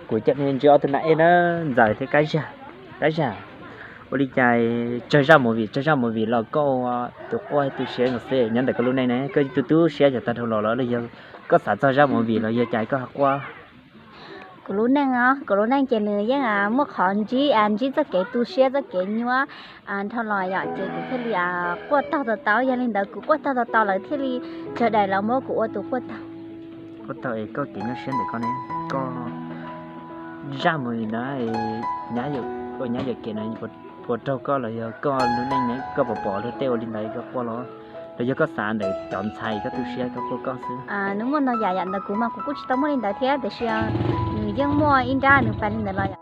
Kuv coj nej ntsib ob tug nam ej na, Ntxawm thiab Kab Zaj. Kab Zaj, ua li cas tsawg zaj movie, tsawg zaj movie los koj ua tus quaj tu siab no xwb, nyob ntawm koj lub neej ne, koj tu tu siab cov tag dhau los los yog koj xav txog zaj movie los yog cas koj quaj? Kuv lub neej os, kuv lub neej ces nws yeej muaj qhov ntsib, ntsib txoj kev tu siab txoj kev nyuaj dhau los yom, ces kuv thiaj li quaj taug tau tau. Yog li ntawd kuv quaj taug tau tau lawv thiaj li cog daim los muab kuv ua tus quaj taug. Quaj taug es koj kev nyuaj siab ntawm koj ne, koj zaj movie na, nyab, ua nyab yawm kev na puas raug koj los yog koj lub neej ne, koj puas pom luag tej ua li ntawd koj quaj los, los yog koj xav ntawm cov ntxhais koj tu siab koj quaj koj xwb? Nws muaj ntau yam, yam ntawm kuv mas kuv kuj tsis tau muaj li ntawd thiab, tiam sis nws yeej muaj ib nrab nws pais li ntawd los yom.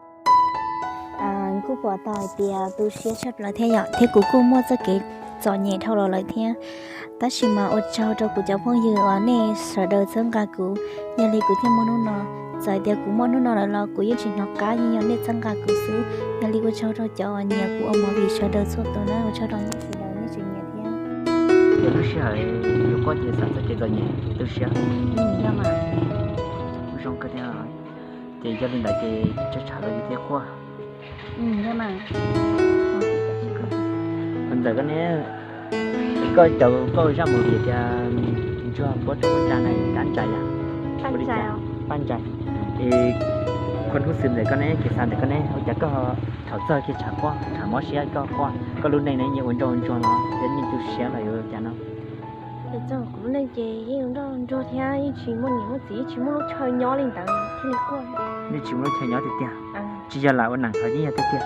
Kuj pom tau hais tias tu siab tshaj plaws thiab yom, thiab kuv kuj muaj txoj kev txom nyem dhau los lawm thiab. Tab sis mas ua tsaug rau kuv cov phooj ywg uas nej sawv daws txhawb nqa kuv, yog li kuv thiaj muaj hnub no. Txawm tias kuv muaj hnub no lawm los kuv yeej tsis hnov qab, yeej yog nej txhawb nqa kuv xwb. Yog li ua tsaug rau cov uas nyiam kuv ua movie sawv daws txhua tus na, ua tsaug rau nej sawv daws nej tseem nyiam thiab. Lub sij hawm yus quaj ces xav txoj kev txom nyem tu siab. Yog mas. Kuj zoo kawg thiab. Ces yog li ntawd ces tshaj tshaj los yus thiaj quaj. Ntxawm, koj ne, koj cov koj zaj movie tias ntsuag puab rau puab ntsa na, kab ntsa yom? Paj ntsa. Es qhov hnub xwm ntawm koj ne, kev xav ntawm koj ne, ua cas koj thaum txog kiag tshav quaj tshav mob siab koj quaj, koj lub neej ne yeej ua nroj ua ntsuag no, yog yeej tu siab los yuav cas no? Txog kuv lub neej ces yeej ua nroj ntsuag thiab yeej tsis muaj niam muaj txiv, yeej tsis muaj lub chaw nyob li ntawd thiaj li quaj. Yeej tsis muaj lub chaw nyob tiag tiag. Tsis yog lam ua neej ho yeej yog tiag tiag.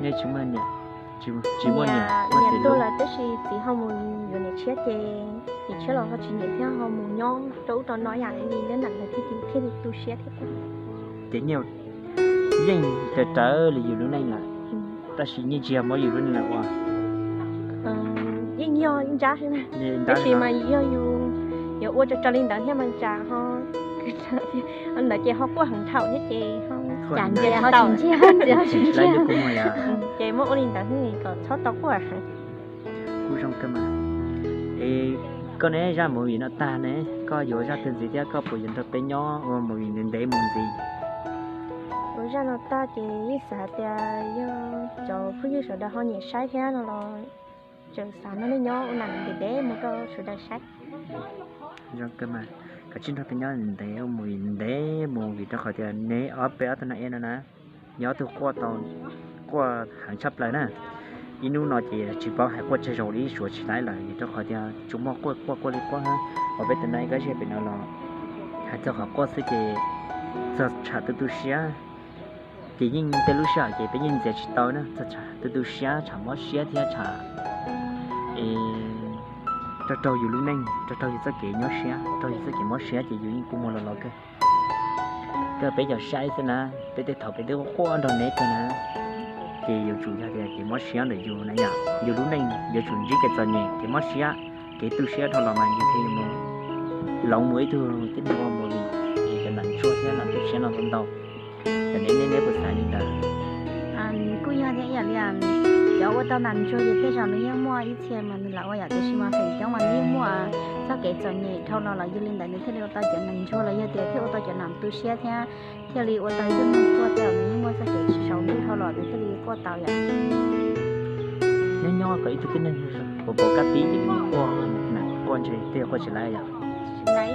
Yeej tsis muaj niam, tsis muaj niam muaj txiv lawm tab sis txiv ho mus yuav niam tshiab ces niam tshiab los ho tsis nyiam thiab ho mus nyob rau ub rau no yam li nyob nram ntawd thiaj li thiaj li tu siab thiab quaj. Ces yeej raws raws li yus lub neej lawm, tab sis yeej tsis yog muab yus lub neej lawm ua. Yeej yog ib nrab xwb na, tab sis mas yog yus yuav ua raws raws li ntawd thiab mas tsam ho ntawd ces ho quaj heev thaum thiab ces ho ntxias ho tsis ntxias, ntxias ho tsis ntxias. Ces muab ua li ntawd kom txhob tau quaj heev. Kuj zoo kawg mas. Es koj ne, zaj movie no tag ne, koj yuav zaj twg ntxiv thiab koj puas yuav nrog peb nyob ua movie ntev ntev mus ntxiv? Ua zaj no tag ces yeej xav tias yog cov phooj ywg sawv daws ho nyiam saib thiab no los tseem xav nrog nej nyob ua neej ntev ntev mus rau sawv daws saib. Zoo kawg mas, koj tsij nrog peb nyob ntev mus ntev mus vim rau qhov tias neb ob peb ob tug no eb no na, nyob tug quaj tau, quaj heev tshaj plaws na. Ib hnub no ces tsis paub hais quaj tsawg zaus li, suav tsis laib lawm vim rau qhov tias tsuas muaj quaj quaj quaj li quaj. Hos peb tus no eb kab zaj pem no los hais txog qhov quaj xwb ces txog tsham tu tu siab ces yeej tej lub sij hawm ces peb yeej ntxias tsis tau na, txog tsham tu tu siab, tsham mob siab thiab tsham raug raug yus lub neej, raug raug yus txoj kev nyuaj siab, raug yus txoj kev mob siab ces yus yeej kua muag los los kawg. Kawg peb cov saib xwb na, peb tej thaum peb twb quaj nrog neb kawg na, ces yuav tsum yog tias kev mob siab ntawm yus na yom, yus lub neej yuav tsum ntsib kev txom nyem, kev mob siab, kev tu siab dhau los mas yus thiaj li mus hloov mus ib tug tib neeg ua movie, ces cov nam ntsuag thiab nam tu siab no ntau ntau. Cov neb neb puas xav li ntawd? Kuj yog thiab, ib yam li cov ua tau nam ntsuag ces tej zaum nws yeej muaj ib txhia mas nws lam ua yam, tiam sis mas feem coob mas nws yeej muaj txoj kev txom nyem dhau los los yog li ntawd nws thiaj li ua tau cov nam ntsuag los yog tias thiaj ua tau cov nam tu siab thiab thiaj li ua tau ib tug neeg quaj tej zaum nws yeej muaj txoj kev tsis tsaus ntuj dhau los nws thiaj li quaj tau yom. Nyob nyob kom ib tug tib neeg puas pom kab tib ces nws quaj, quaj ntshe tej quaj tsis laib yom. Tsis laib,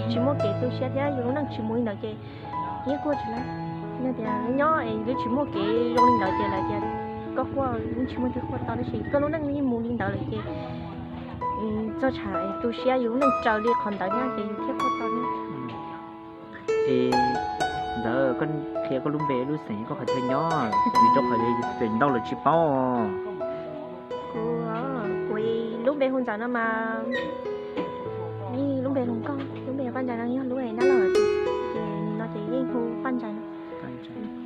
tsis muaj kev tu siab thiab yus lub neej tsis mus li ntawd ces yeej quaj tsis laib. Yog tias nyob es lub tsis muaj kev zoo li ntawd ces lawv tias koj quaj yeej tsis muaj twg quaj tau, tab sis koj lub neej yeej mus li ntawd lawm ces txog tsam tu siab yus lub neej raws li qhov ntawd na ces yus thiaj quaj tau ne. Es ntawd koj qhia koj lub npe lub xeem, koj qhov chaw nyob, vim rau qhov pem ntau lawv tsis paub. Kuv, kuv lub npe hu Ntxawm no mas, lub npe hu Nkauj, lub npe Paj Ntsais no yog lub nab laj, ces nim no ces yeej hu Paj Ntsais no.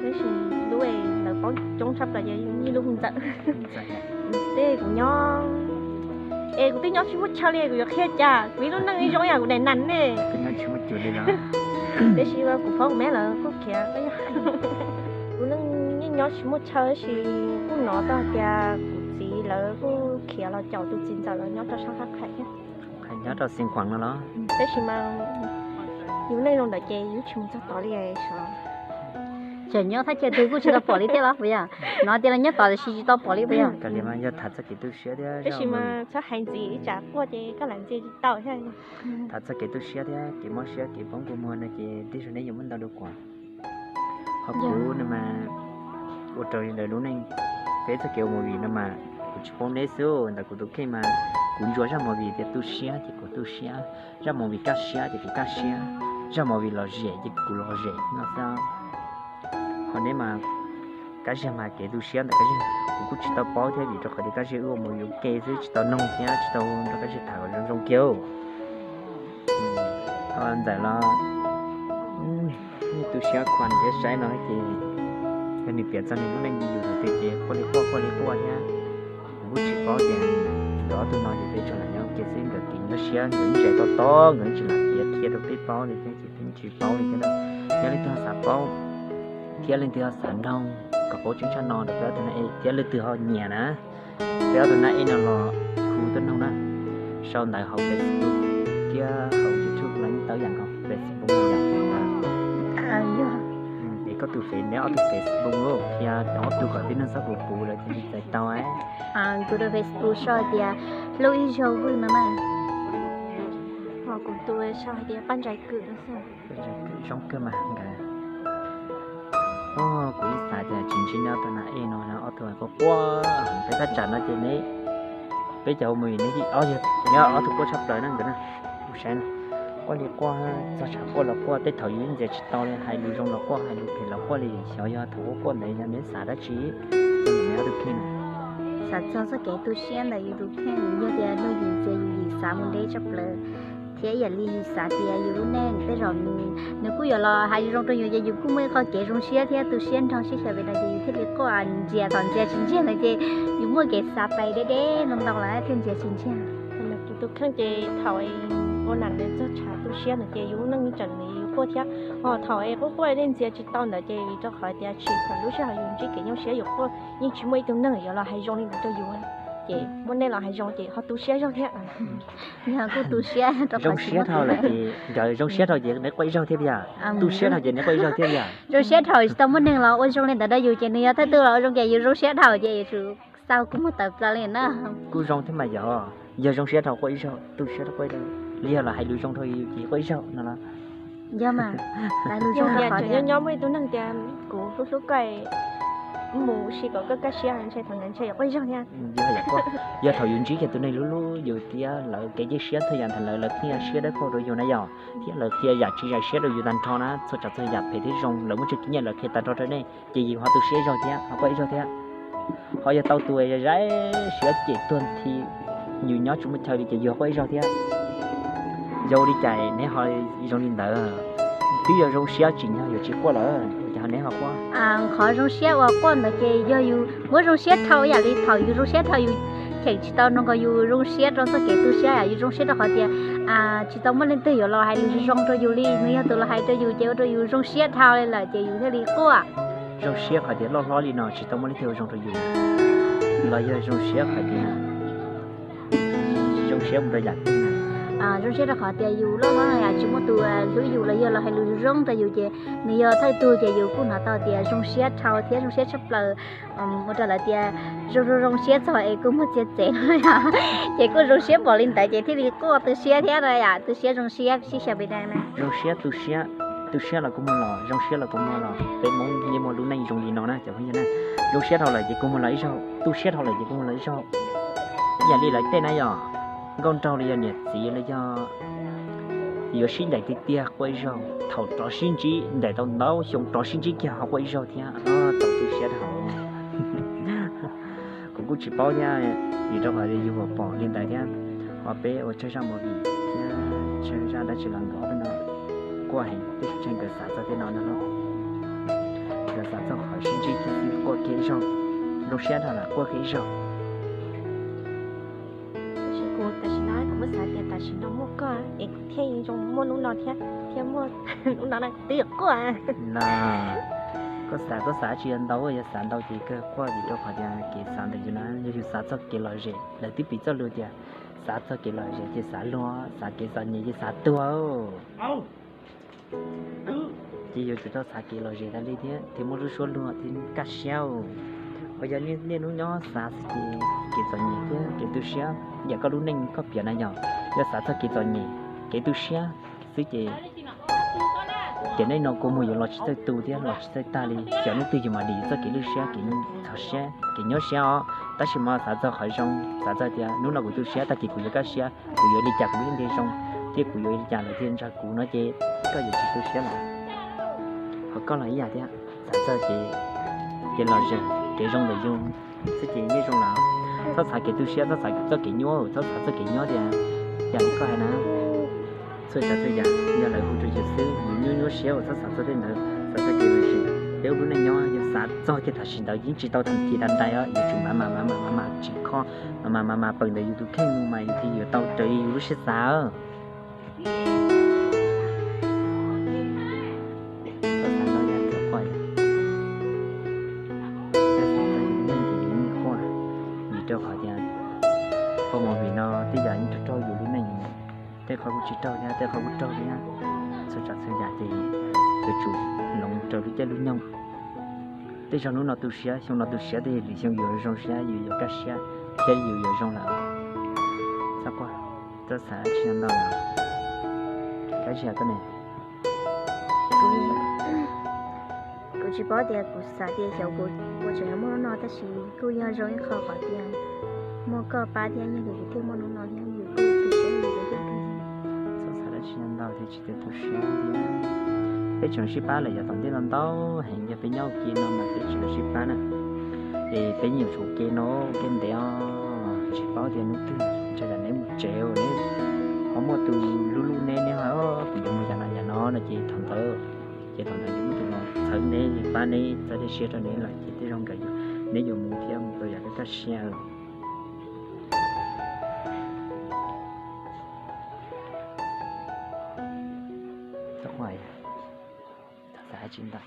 Tab sis lub lawv paub coob tshaj plaws ces yeej lub hu Ntxawm. Tej kuv nyob, es kuv twb nyob tsis muaj chaw li kuv yuav qhia cas, kuv ib lub neej zoo yam kuv daim nas ne. Tab sis kuv phob kuv meb lawv kuj khiav, kuv yeej nyob tsis muaj chaw tab sis kuj hnov tau tias kuv txiv lawv kuj khiav los caum tus txiv Ntxawm lawv nyob rau sab Hab Qhais thiab. Nyob rau Xeev Khuam no los? Tab sis mas Yus neej zoo ntawd ces yus tsis mus txog tod li os. Tseem nyob thaj chaw twg kuj tsis tau pom li thiab los puas yog? Hnov tias los nyob tod tiam sis tsis tau pom li puas yog? Kav liam mas yog tham txog kev tu siab thiab, tab sis mas txhob hais ntxiv ib tsam quaj ces koj lam ntxias tsis tau thiab. Tham txog kev tu siab thiab kev mob siab kev poob kua muag no ces tej zaum neb yuav muaj ntau dua kuam. Ho kuv no mas ua rau li ntawd lub neej, peb txoj kev ua movie no mas kuv tsis paub neb xwb, ntawm kuv tus kheej mas kuv ntsuas zaj movie tias tu siab ces kuv tu siab, zaj movie kaj siab ces kuv kaj siab, zaj movie lom zem ces kuv lom zem no xwb. Ho neb mas Kab Ziag mas kev tu siab ntawm Kab Ziag kuv kuj tsis tau paub thiab vim rau qhov tias Kab Ziag wb ua movie ua ke xwb tsis tau noog thiab tsis tau nrog Kab Ziag tham kom zoo zoo kiag. Ntxawm los tu siab khuam thiab saib no ces yog nws piav txog nws lub neej yus tus twg ces quaj li quaj quaj li quaj thiab. Kuv kuj tsis paub tias nkawd ob tug no ces peb tsuas lam nyob ua ke xwb, nkawd kev nyuaj siab nkawd ib txhis to to nkawd tsis lam piav qhia rau peb paub li thiab ces peb tsis paub li thiab. Yog leej twg ho xav paub thiab leej twg ho xav noog kom paub tseeb tshaj no rau peb ob tug na thiab leej twg ho nyiam na, peb ob tug na ej no los hu tuaj noog na. Sau ntawv hauv Facebook thiab hauv YouTube los yeej tau ib yam nkaus, Facebook yog. Es koj tus Face, neb ob tug Facebook thiab ob tug kom tib neeg txhob puv puv lawm thiaj li txais tau. Kuv tus Facebook sau tias Hlub Ib Zaug Vwj no na. Ho kuv tus sau hais tias Paj Ntsais Kwm no xwb. Zoo kawg mas nkawd. Kuv ib xav tias tsis ntsib neb ob tug na ej no, ob tug quaj quaj. Peb thaj tsam no ces neb, peb cov ua movie neb, neb ob tug quaj tshaj plaws na nkawd na. Kuv saib no, quaj li quaj, txog tshav quaj los quaj, tej thaum yus ntxias tsis tau li, hais lus zoo los quaj, hais lus phem los quaj li. Xyov yog thaum quaj quaj ntawd yog neb xav dab tsi, neb ob tug kheej na. Xav txog txoj kev tu siab ntawm yus tus kheej, yog tias luag yim ntxias yus yim xav mus deb tshaj plaws. Thiab ib yam li yus xav tias yus lub neej tej zaum nws kuj yuav los hais zoo rau yus ces yus kuj muaj ib qho kev zoo siab thiab tu siab nrog sib xyaw pem no ces yus thiaj li quaj. Ntxias thaum ntxias tsis ntsiag lawm ces yus muaj kev xav pais deb deb ntau ntau lawm thiaj ntxias tsis ntsiag. Kuv tus kheej ces thaum ua nam ntawd txog tshav tu siab ntawd ces yus lub neej tseem yus quaj thiab. Ho thaum es quaj quaj dej ntxias tsis tau ntawd ces vim rau qhov tias tshwm thaum lub sij hawm yus ntsib kev nyuaj siab yus quaj yeej tsis muaj ib tug neeg yuav los hais zoo li ntawd rau yus. Ces muaj nej los hais zoo ces ho tu siab zog thiab. Yog kuj tu siab rau zoo siab dhau lawm ces, nkawd zoo siab dhau ces neb quaj ib zaug thiab yom, tu siab dhau ces neb quaj ib zaug thiab yom. Zoo siab dhau tsis tau muaj neeg los ua zoo li ntawd rau yus ces nws yog thawj tug los ua zoo ces yus zoo siab dhau ces yus tsum xav kuj muag tawm plaws li na. Kuj zoo thiab mas yog, yog zoo siab dhau quaj ib zaug, tu siab dhau quaj ib zaug, li yog los hais lus zoo rau yus ces quaj ib zaug no los. Yog mas, hais lus zoo rau qhov nyob nyob muaj ib tug neeg tias kuv hlub hlub koj, mus ua si kom koj kaj siab, ntshai thaum ntawd ntshai yuav quaj ib zaug thiab. Yog thaum yus ntsib kiag tus neeg hlub hlub yus thiab lawv kev cia siab txhua yam ntawm lawv, lawv qhia siab dawb paug rau yus na yom, thiab lawv qhia yam tsis zais siab rau yus tag nrho na, txhua tsav txhua yam phem thiab zoo lawv muaj tsawg kiv nyiaj lawv qhia tag nrho rau nej, ces yus ho tu siab ib zaug thiab ho quaj ib zaug thiab. Ho yog tau tus zais siab ces tuag nthi, yus nyob tsis muaj chaw li ces yus ho quaj ib zaug thiab. Zoo li cas neb ho zoo li ntawd, twb yog zoo siab tsim nyog yuav tsis quaj lawm ces neb ho quaj. Qhov zoo siab uas quaj ntawd ces yog yus muab zoo siab dhau ib yam li thaum yus zoo siab dhau yus cheem tsis tau nrog nkaus yus zoo siab rau txoj kev tu siab, yus zoo siab rau qhov tias tsis tau muaj leej twg yuav los hais lus zoo rau yus li, nws yog tus los hais rau yus ces ua rau yus zoo siab dhau li lawm ces yus thiaj li quaj. Zoo siab qhov tias loj hlob li no tsis tau muaj leej twg ua zoo rau yus, los yog zoo siab qhov tias zoo siab mus rau yam twg na. Zoo siab rau qhov tias yus loj hlob no yam tsis muaj tus hlub yus los yog los hais lus zoo rau yus ces nws yog thawj tug ces yus kuj hnov tau tias zoo siab dhau thiab zoo siab tshaj plaws. Ua rau lawv tias zoo zoo zoo siab txog es kuj muag txiag txev no yom, ces kuj zoo siab npaum li ntawd ces thiaj li quaj tu siab thiab no yom, tu siab zoo siab sib xyaw pem na. Zoo siab tu siab, tu siab los kuj muag los, zoo siab los kuj muag los, peb Hmoob yeej muaj lub neej zoo li no na cov phooj ywg na. Zoo siab dhau lawm ces kuj muag los ib zaug, tu siab dhau lawm ces kuj muag los ib zaug. Ib yam li lawv tej na yom, nkauj nraug los yog niam txiv los yog yuav sib ncaim tiag tiag quaj ib zaug, thaum rov sib ntsib ncaim tau ntau xyoo rov sib ntsib kiag ho quaj ib zaug thiab, tau tu siab dhau. Kuv kuj tsis paub thiab, vim rau qhov yus pom li ntawd thiab, ho peb ua tsawg zaj movie thiab tsawg zaj dab tsi los nkawd ob peb no quaj heev, twb tsis tsheej nkawd xav txog tej no no. Nkawd xav txog qhov sib ntsib kiag xwb quaj kiag ib zaug, zoo siab dhau lawm quaj kiag ib zaug. Tab sis kuv tam sim no kuv muab xav tias tam sim no muaj koj es kuv thiaj zoo muaj hnub no thiab, thiab muaj hnub no na kuv twb yuav quaj. Koj xav koj xav tsis yog ntau, yog xav ntau ces kawg quaj vim rau qhov tias kev xav ntawm yus na, yog yus xav txog kev lom zem, lawv twb piv txoj lus tias xav txog kev lom zem ces xav luag, xav kev txom nyem ces xav tuag. Ces yuav tsum tau xav kev lom zem tas li thiab thiaj muaj lub suab luag thiab kaj siab. Qhov yog niaj hnub nyob xav xwb ces kev txom nyem thiab kev tu siab, yam koj lub neej koj piav na yog, yog xav txog kev txom nyem, kev tu siab xwb ces tiam neej no kua muag yuav los tsis txawj tu thiab los tsis txawj tag li. Xyov hnub twg yus mam dim txoj kev lwj siab, kev txhaum siab, kev nyuaj siab os. Tab sis mas xav txog qhov zoo, xav txog tias hnub no kuv tu siab, tag kis kuv yuav kaj siab, kuv yuav li cas kuv thiaj nce zoo, thiab kuv yuav li cas lawv thiaj ntshaw kuv no ces koj yuav tsis tu siab lawm. Ho koj los ib yam thiab, xav txog kev, kev lom zem, kev zoo ntawm yus xwb ces yeej zoo lawm. Txhob xav kev tu siab, txhob xav txoj kev nyuaj, txhob xav txoj kev nyob tias yam li koj hais na. Txhua tsav txhua yam yog lawv hu rau yus xwb, yus nyuaj nyuaj siab uas txhob xav txog tej ntawd, xav txog kev lom zem. Peb ua lub neej nyob yog xav txog kiag tam sim ntawd yeej tsis tau tag kis tag ntais os, yuav tsum mam mam mam mam mam tsim kho, mam mam mam mam pawm ntawm yus tus kheej mus mas yus thiaj yuav tau raws li yus lub siab xav. Koj xav no yog koj quaj, koj xav txog yus lub neej ces yus yeej quaj, vim rau qhov tias poj movie no tej yam yeej raug raug yus lub neej, tej qhov kuj tsis raug thiab tej qhov kuj raug thiab. Txhua tsav txhua yam ces yuav tsum hloov raws lub caij lub nyoog. Tej zaug hnub no tu siab, xyoo no tu siab, tej lwm xyoo yus yuav zoo siab, yus yuav kaj siab thiab yus yuav zoo lawm. Txhob quaj, txhob xav tsis ntau lawm. Kab tsis yog koj ne. Kuv tsis paub tias kuv xav tias xyov kuv ua tseem yuav muaj hnub no, tab sis kuj yog zoo ib qho qhov tias muaj koj pab thiab yog li kuv thiaj muaj hnub no thiab yus kuj tu siab yus thiab. Txhob xav dab tsi ntau thiab tsis tau tu siab thiab. Peb tseem sib pab lawm yav tom ntej no ntau heev, yog peb nyob ua ke no mas peb tseem sib pab na. Es peb yeej yuav tsum ua ke no ua ke ntev os, tsis paub tias hnub twg ntshe yam neb mus tsev uas neb ho muaj tus hlub hlub neb, neb ho kuv yuav mus yam no yam no no ces thaum ntawd, ces thaum ntawd yus muaj tus los txhawb neb, pab neb, txawb dej siab rau neb lawm ces tej zaum nkawd, neb yuav mus thiab mus tau yam kaj siab. Txhob quaj, txhob xav dab tsi ntau.